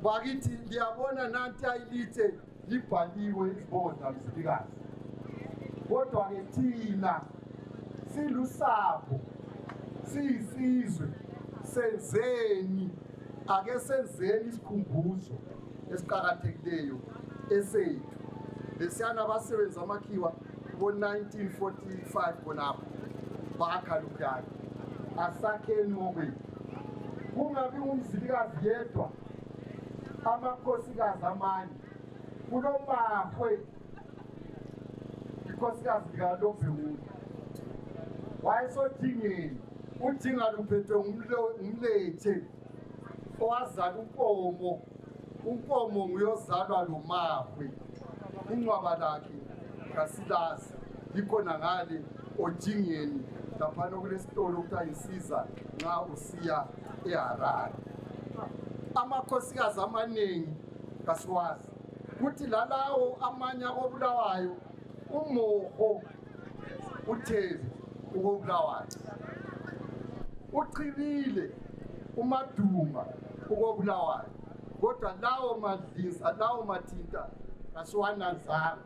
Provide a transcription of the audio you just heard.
Wakithi ngiyabona nanti ayilithe libhaliwe isibonda Mzilikazi. Kodwa ke thina silusapho siyisizwe senzeni ake senzeni isikhumbuzo esiqhakathekileyo esethu lesiyana abasebenza amakhiwa ngo-1945 khonapho bakha lukhaya asakheni ngokwethu kungabi uMzilikazi yedwa amakhosikazi amanye kunomahwe ikhosikazi likaNdebele wayesodingeni udinga luphethwe umlethe owazala unkomo nguyozalwa lo mahwe ingcwaba lakhe kaSilazi likhona ngale odingeni laphana kulesitolo ukuthi ayisiza nxa usiya eHarare. Amakhosikazi amaningi kasiwazi kuthi lalawo amanye akobulawayo uMoho uThezi ukobulawayo uChibile uMaduma ukobulawayo kodwa lawo madlinza lawo mathinta kasiwananzanga